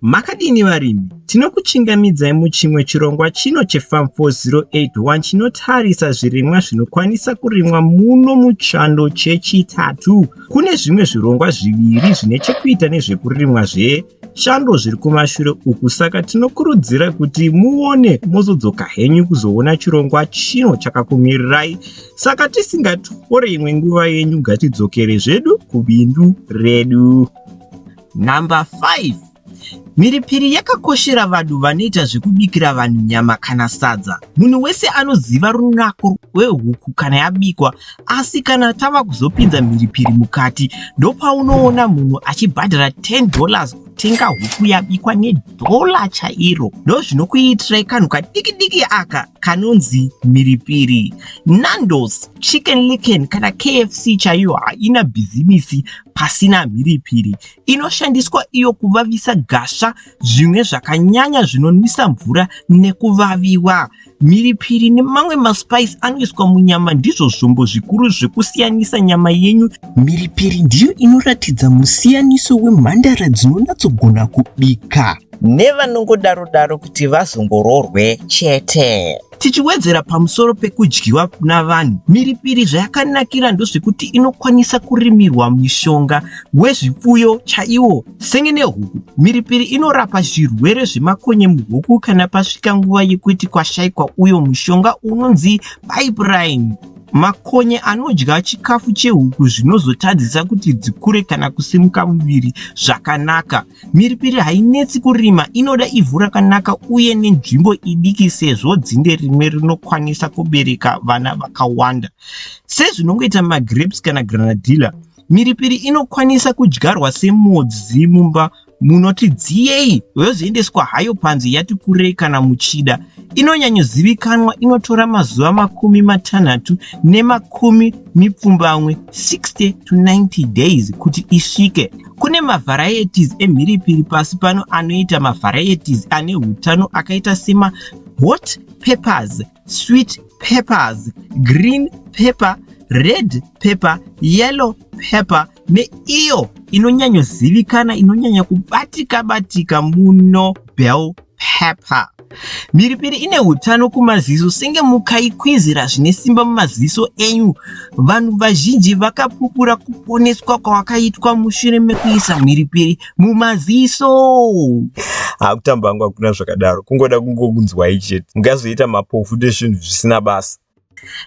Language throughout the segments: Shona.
Makadini varimi? Tinokuchingamidzai muchimwe chirongwa chino cheFarm 4081 chinotarisa zvirimwa zvinokwanisa kurimwa muno muchando chechitatu. Kune zvimwe zvirongwa zviviri zvine chekuita nezvekurimwa zvechando zviri kumashure uku, saka tinokurudzira kuti muone mozodzoka henyu kuzoona chirongwa chino chakakumirirai. Saka tisingatore imwe nguva yenyu, ngatidzokere zvedu kubindu redu. Number 5. Mhiripiri yakakoshera vanhu vanoita zvekubikira vanhu nyama kana sadza. Munhu wese anoziva runako rwehuku kana yabikwa, asi kana tava kuzopinza mhiripiri mukati, ndopaunoona munhu achibhadhara $10 kutenga huku yabikwa nedhola chairo. Ndozvinokuitirai kanhu kadiki diki aka kanonzi mhiripiri. Nando's, Chicken Licken kana KFC chaiyo haina bhizimisi pasina mhiripiri. Inoshandiswa iyo kuvavisa gasva, zvimwe zvakanyanya zvinonwisa mvura nekuvaviwa. Mhiripiri nemamwe maspice anoiswa munyama ndizvo zvombo zvikuru zvekusiyanisa nyama yenyu. Mhiripiri ndiyo inoratidza musiyaniso wemhandara dzinonyatsogona kubika. Nevanongodaro-daro kuti vazongororwe chete. Tichiwedzera pamusoro pekudyiwa navanhu, mhiripiri zvayakanakira ndozvekuti inokwanisa kurimirwa mishonga wezvipfuyo chaiwo senge nehuku. Mhiripiri inorapa zvirwere zvemakonye muhuku kana pasvika nguva yekuti kwashaikwa uyo mushonga unonzi pipeline. Makonye anodya chikafu chehuku zvinozotadzisa kuti dzikure kana kusimuka muviri zvakanaka. Mhiripiri hainetsi kurima, inoda ivhu rakanaka uye nenzvimbo idiki sezvo dzinde rimwe rinokwanisa kubereka vana vakawanda. Sezvinongoita magrapes kana granadilla, mhiripiri inokwanisa kudyarwa semodzi mumba munoti dziyei yozoendeswa hayo panze yati kurei kana muchida. Inonyanyozivikanwa inotora mazuva 60 ne70, 60 to 90 days kuti isvike. Kune mavarieties emhiripiri pasi pano anoita mavarieties ane hutano akaita sema hot peppers, sweet peppers, green pepper, red pepper, yellow pepper neiyo inonyanyozivikana inonyanya kubatika batika muno, bell pepper. Mhiripiri ine hutano kumaziso, senge mukaikwizira zvine simba mumaziso enyu. Vanhu vazhinji vakapupura kuponeswa kwavakaitwa mushure mekuisa mhiripiri mumaziso. Hakutamba hangu, hakuna zvakadaro, kungoda kungonzwai chete, mungazoita mapofu nezvinhu zvisina basa.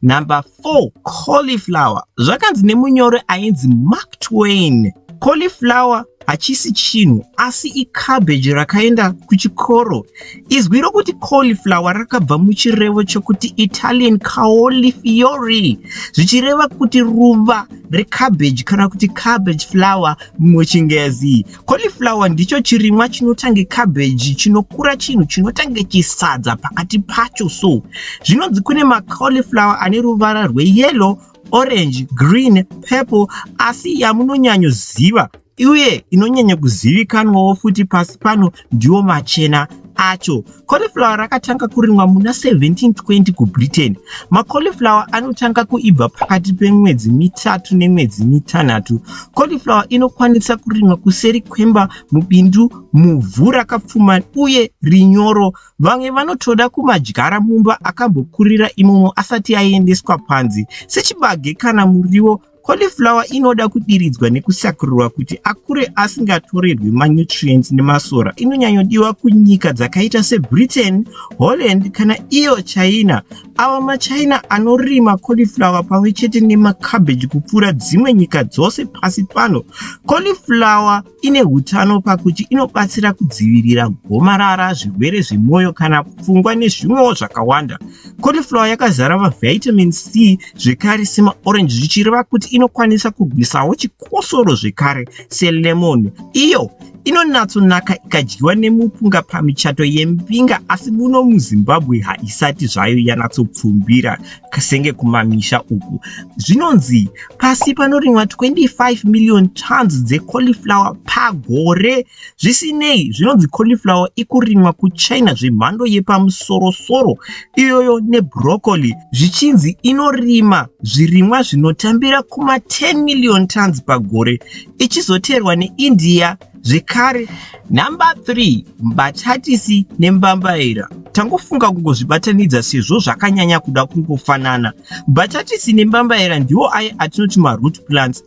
Number 4, cauliflower. Zvakanzi nemunyori ainzi Mark Twain, cauliflower hachisi chinhu asi icabbage rakaenda kuchikoro. Izwi rokuti cauliflower rakabva muchirevo chokuti Italian caolifiori, zvichireva kuti ruva recabbage kana kuti cabbage flower muchingezi. Cauliflower ndicho chirimwa chinotange cabbage, chinokura chinhu chinotange chisadza pakati pacho. So zvinonzi kune macauliflower ane ruvara rweyellow, orange, green, purple, asi yamunonyanyoziva uye inonyanya kuzivikanwawo futi pasi pano ndiwo machena acho. Cauliflower rakatanga kurimwa muna 1720 kuBritain. Macauliflower anotanga kuibva pakati pemwedzi 3 nemwedzi 6. Cauliflower inokwanisa kurimwa kuseri kwemba, mubindu, muvhu rakapfuma uye rinyoro. Vamwe vanotoda kumadyara mumba akambokurira imomo asati aendeswa panze. Sechibage kana muriwo, cauliflower inoda kudiridzwa nekusakurirwa kuti akure asingatorerwi manutrients nemasora. Inonyanyodiwa kunyika dzakaita seBritain, Holland kana iyo China. Ava maChina anorima cauliflower pamwe chete nemacabbage kupfuura dzimwe nyika dzose pasi pano. Cauliflower ine hutano pakuti inobatsira kudzivirira gomarara, zvirwere zvemwoyo kana pfungwa nezvimwewo zvakawanda. Cauliflower yakazara mavitamin C zvekare semaorange, zvichireva kuti inokwanisa kurwisawo chikosoro zvekare selemon. Iyo inonyatsonaka ikadyiwa nemupunga pamichato yembinga, asi muno muZimbabwe haisati zvayo yanatsopfumbira senge kumamisha uku. Zvinonzi pasi panorimwa 25 million tons dzecauliflower pagore. Zvisinei, zvinonzi cauliflower ikurimwa kuChina zvemhando yepamusorosoro, iyoyo nebroccoli, zvichinzi inorima zvirimwa zvinotambira kuma 10 million tons pagore, ichizoteerwa neIndia. Zvekare, Number 3, mbatatisi nembambaira. Tangofunga kungozvibatanidza sezvo zvakanyanya kuda kungofanana. Mbatatisi nembambaira ndiwo aye atinoti maroot plants.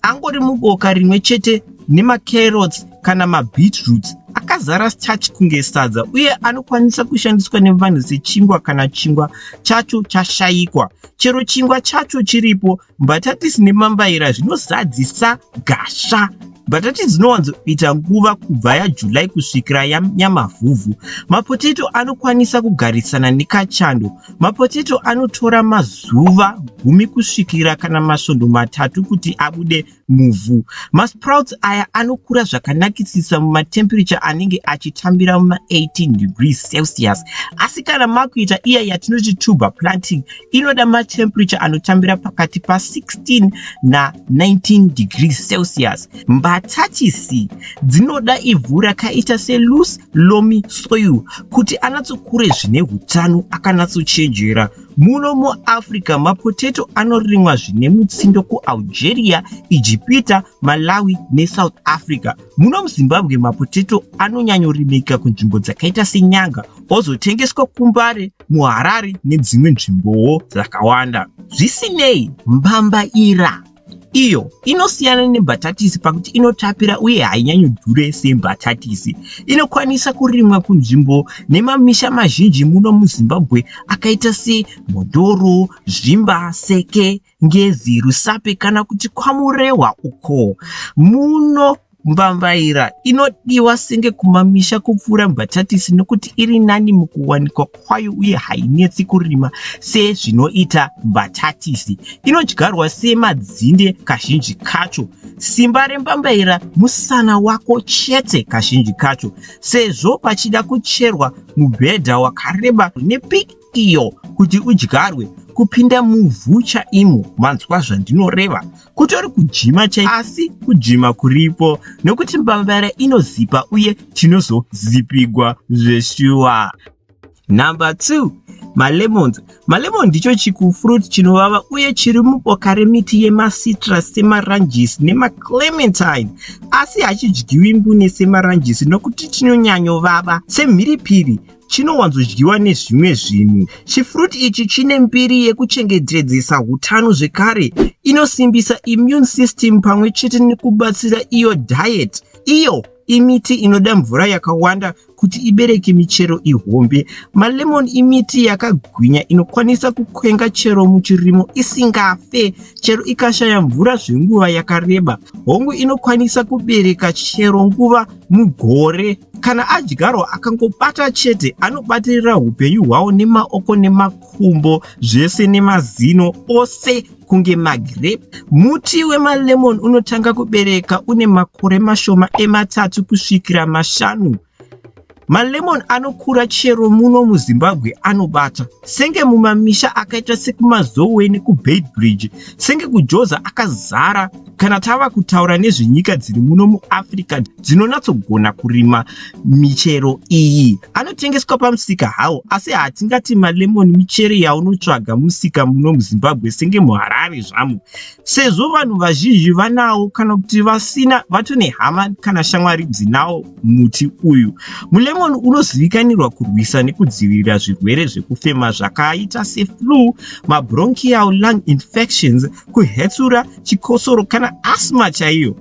Angori muboka rimwe chete nemacarrots kana mabeetroots akazara starch kunge sadza uye anokwanisa kushandiswa nevanhu sechingwa kana chingwa chacho chashayikwa. Chero chingwa chacho chiripo, mbatatisi nemambaira zvinozadzisa gasva. Mbatatisi dzinowanzoita nguva kubva yaJuly kusvikira yanyamavhuvhu. Mapotato anokwanisa kugarisana nekachando. Mapotato anotora mazuva 10 kusvikira kana masvondo 3 kuti abude muvhu. Masprouts aya anokura zvakanakisisa mumatemperature anenge achitambira muma 18 degrees Celsius. Asi kana makuita iya yatinoti tuber planting, inoda matemperature anotambira pakati pa 16 na 19 degrees Celsius. Mbatatisi dzinoda ivhu rakaita seloose loamy soil kuti anatsokure zvine utano akanatsochenjera. Muno muAfrica mapotato anorimwa zvine mutsindo kuAlgeria, Ijipita, Malawi neSouth Africa. Muno muZimbabwe mapotato anonyanyorimika kunzvimbo dzakaita seNyanga ozotengeswa kuMbare, muHarare nedzimwe nzvimbowo dzakawanda. Zvisinei, mbambaira iyo inosiyana nembatatisi pakuti inotapira uye hainyanyodhure sembatatisi. Inokwanisa kurimwa kunzvimbo nemamisha mazhinji muno muZimbabwe akaita seMhondoro, Zvimba, Seke, Ngezi, Rusape kana kuti kwaMurehwa uko. Muno mbambaira inodiwa senge kumamisha kupfuura mbatatisi nokuti iri nani mukuwanikwa kwayo uye hainetsi kurima sezvinoita mbatatisi. Inodyarwa semadzinde kazhinji kacho. Simba rembambaira musana wako chete kazhinji kacho, sezvo pachida kucherwa mubhedha wakareba nepiki iyo kuti udyarwe kupinda muvhu chaimo. Manzwa zvandinoreva? Kutori kujima chai, asi kujima kuripo nokuti mbambaira inozipa uye tinozozipigwa zveshuwa. Number 2, malemons. Malemon ndicho chikufruit chinovava uye chiri muboka remiti yemacitrus semaranjisi nemaclementine, asi hachidyiwi mbune semaranjisi nokuti chinonyanyovava semhiripiri. Chinowanzodyiwa nezvimwe zvinhu. Chifruit ichi chine mbiri yekuchengetedzesa hutano zvekare inosimbisa immune system pamwe chete nekubatsira iyo diet. Iyo imiti inoda mvura yakawanda kuti ibereke michero ihombe. Malemon imiti yakagwinya inokwanisa kukwenga chero muchirimo isingafe, chero ikashaya mvura zvenguva yakareba. Hongu, inokwanisa kubereka chero nguva mugore. Kana adyarwa akangobata chete, anobatirira upenyu hwawo nemaoko nemakumbo zvese nemazino ose kunge magrape. Muti wemalemon unotanga kubereka une makore mashoma ematatu kusvikira 5. Malemon anokura chero muno muZimbabwe anobata senge mumamisha akaita sekuMazowe nekuBeitbridge, senge kuJoza akazara. Kana tava kutaura nezvenyika dziri muno muAfrica dzinonatsogona kurima michero iyi, anotengeswa pamusika hawo, asi hatingati malemon michero yaunotsvaga musika muno muZimbabwe senge muHarare zvamo, sezvo vanhu vazhinji vanawo kana kuti vasina vatone hama kana shamwari dzinawo muti uyu. Mulemon unozivikanirwa kurwisa nekudzivirira zvirwere zvekufema zvakaita seflu, mabronchial lung infections, kuhetsura, chikosoro kana asthma chaiyo.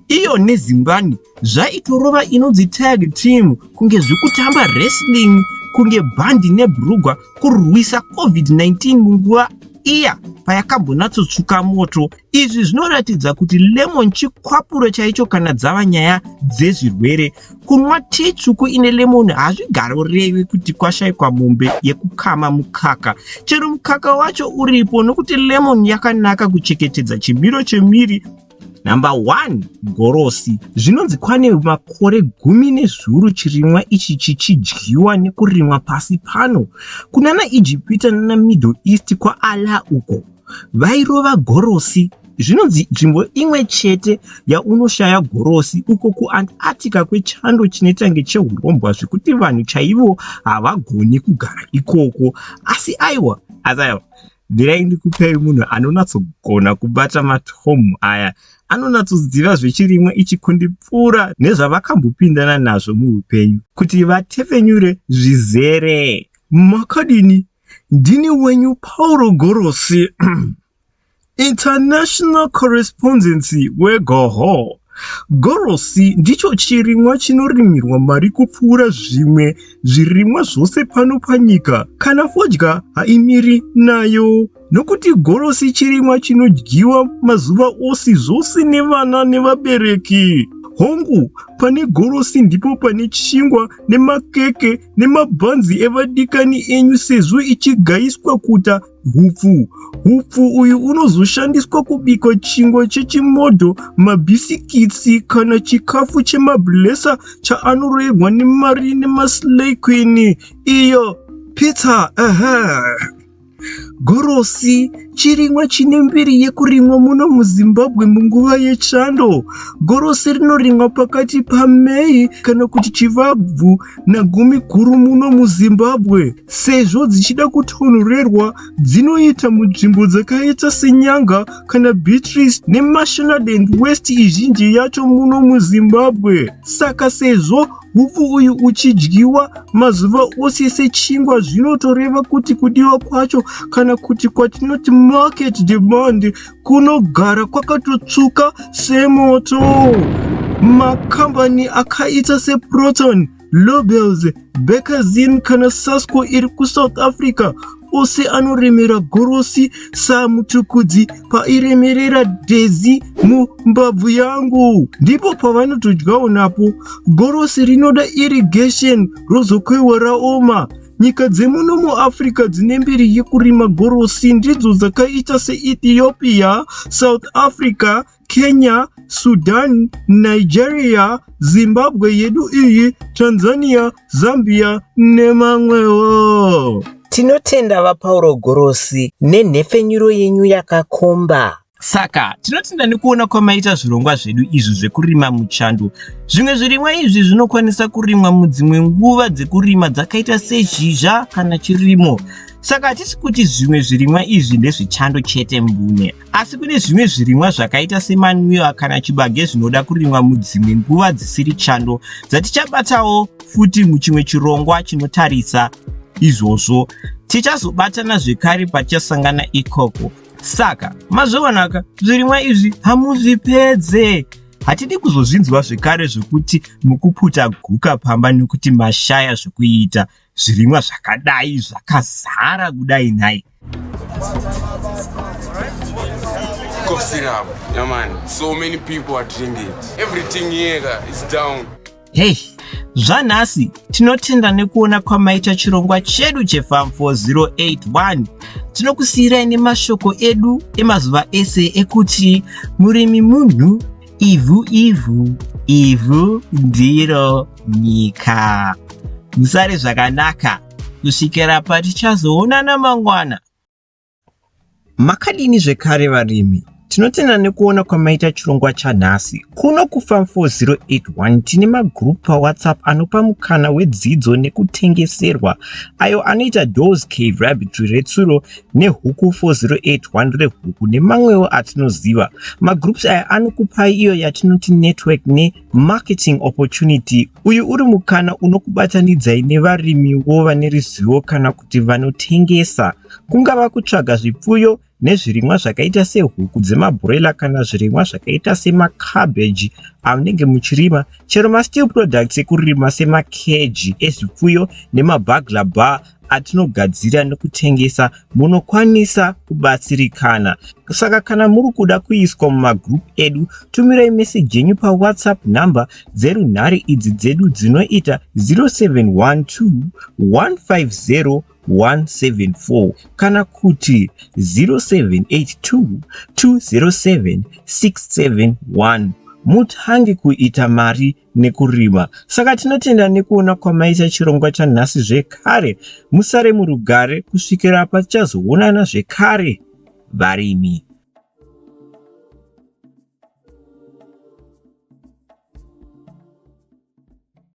Iyo neZimbani zvaitorova inonzi tag team kunge zvekutamba wrestling, kunge bhandi nebrugwa kurwisa COVID-19 munguva iya payakambonatsotsvuka moto. Izvi zvinoratidza kuti lemon chikwapuro chaicho kana dzava nyaya dzezvirwere. Kunwa tii tsvuku ine lemon hazvigarorevi kuti kwashaikwa mombe yekukama mukaka. Chero mukaka wacho uripo nokuti lemon yakanaka kuchengetedza chimiro chemiri. Number 1, gorosi. Zvinonzi kwane makore 10 nezviuru chirimwa ichi chichidyiwa nekurimwa pasi pano. Kunana Ijipita nana Middle East kwaAllah uko vairova gorosi. Zvinonzi nzvimbo imwe chete yaunoshaya gorosi uko kuAntarctica kwechando chinoita chehurombwa zvekuti vanhu chaivo havagoni kugara ikoko. Asi aiwa, asi aiwa. Mirai ndikupei munhu anonatsogona kubata matomu aya, anonatsoziva zvechirimwa ichi kundipfuura nezvavakambopindana nazvo muupenyu kuti vatepfenyure zvizere. Makadini? Ndini wenyu Pauro Gorosi. International Correspondency weGoho. Gorosi ndicho chirimwa chinorimirwa mari kupfuura zvimwe zvirimwa zvose pano panyika. Kana fodya haimiri nayo nokuti gorosi chirimwa chinodyiwa mazuva ose zvose nevana nevabereki. Hongu, pane gorosi ndipo pane chingwa nemakeke nemabhanzi evadikani enyu sezvo ichigaiswa kuta hupfu. Hupfu uyu unozoshandiswa kubika chingwa chechimodho, mabhisikitsi kana chikafu chemablesser chaanoroerwa nemari nemaslay queen iyo pizza ehe. Gorosi chirimwa chine mbiri yekurimwa muno muZimbabwe munguva yechando. Gorosi rinorimwa pakati paMay kana kuti Chivabvu naGumiguru muno muZimbabwe. Sezvo dzichida kutonhorerwa, dzinoita munzvimbo dzakaita seNyanga kana Beatrice neMashonaland West izhinji yacho muno muZimbabwe. Saka sezvo hupfu uyu uchidyiwa mazuva ose sechingwa zvinotoreva kuti kudiwa kwacho kana kuti kwatinoti market demand kunogara kwakatotsvuka semoto. Makambani akaita seProton, Lobels, Bakerzin kana Sasco iri kuSouth Africa ose anoremera gorosi saMutukudzi pairemerera Dhezi mumbabvu yangu. Ndipo pavanotodyawo napo. Gorosi rinoda irrigation rozokoiwa raoma. Nyika dzemuno muAfrica dzine mbiri yekurima gorosi ndidzo dzakaita seEthiopia, South Africa, Kenya, Sudan, Nigeria, Zimbabwe yedu iyi, Tanzania, Zambia nemamwewo. Tinotenda VaPauro Gorosi nenhepfenyuro yenyu yakakomba. Saka tinotenda nekuona kwamaita zvirongwa zvedu izvi zvekurima muchando. Zvimwe zvirimwa izvi zvinokwanisa kurimwa mudzimwe nguva dzekurima dzakaita sezhizha kana chirimo. Saka hatisi kuti zvimwe zvirimwa izvi ndezvechando chete mbune. Asi kune zvimwe zvirimwa zvakaita semanwiwa kana chibage zvinoda kurimwa mudzimwe nguva dzisiri chando dzatichabatawo futi muchimwe chirongwa chinotarisa izvozvo. Tichazobatana zvekare patichasangana ikoko. Saka mazvionaka zvirimwa izvi hamuzvipedze. Hatidi kuzozvinzwa zvekare zvekuti mukuputa guka pamba nekuti mashaya zvekuita. Zvirimwa zvakadai zvakazara kudai nhai. Cough syrup, yeah man. So many people are drinking it. Everything here is down. Hey, zvanhasi tinotenda nekuona kwamaita chirongwa chedu cheFarm 4081. Tinokusiyirai nemashoko edu emazuva ese ekuti murimi munhu, ivhu ivhu, ivhu ndiro nyika. Musare zvakanaka kusvikira patichazoonana mangwana. Makadini zvekare varimi? Tinotenda nekuona kwamaita chirongwa chanhasi. Kuno kuFarm 4081 tine magroup paWhatsApp anopa mukana wedzidzo nekutengeserwa ayo anoita Doors Cave Rabbitry retsuro nehuku 4081 rehuku nemamwewo atinoziva. Magroups aya anokupai iyo yatinoti network nemarketing opportunity. Uyu uri mukana unokubatanidzai nevarimiwo vane ruzivo kana kuti vanotengesa. Kungava kutsvaga zvipfuyo nezvirimwa zvakaita sehuku dzemabroiler kana zvirimwa zvakaita semacabbage amunenge muchirima, chero masteel products ekurima semakeji ezvipfuyo nemabagla bar atinogadzira nekutengesa, munokwanisa kubatsirikana. Saka kana muri kuda kuiswa mumagroup edu, tumirai meseji yenyu paWhatsApp number dzerunhare idzi dzedu dzinoita 0712 150 174 kana kuti 0782 207 671 mutange kuita mari nekurima. Saka tinotenda nekuona kwamaita chirongwa chanhasi zvekare. Musare murugare kusvikira patichazoonana zvekare varimi.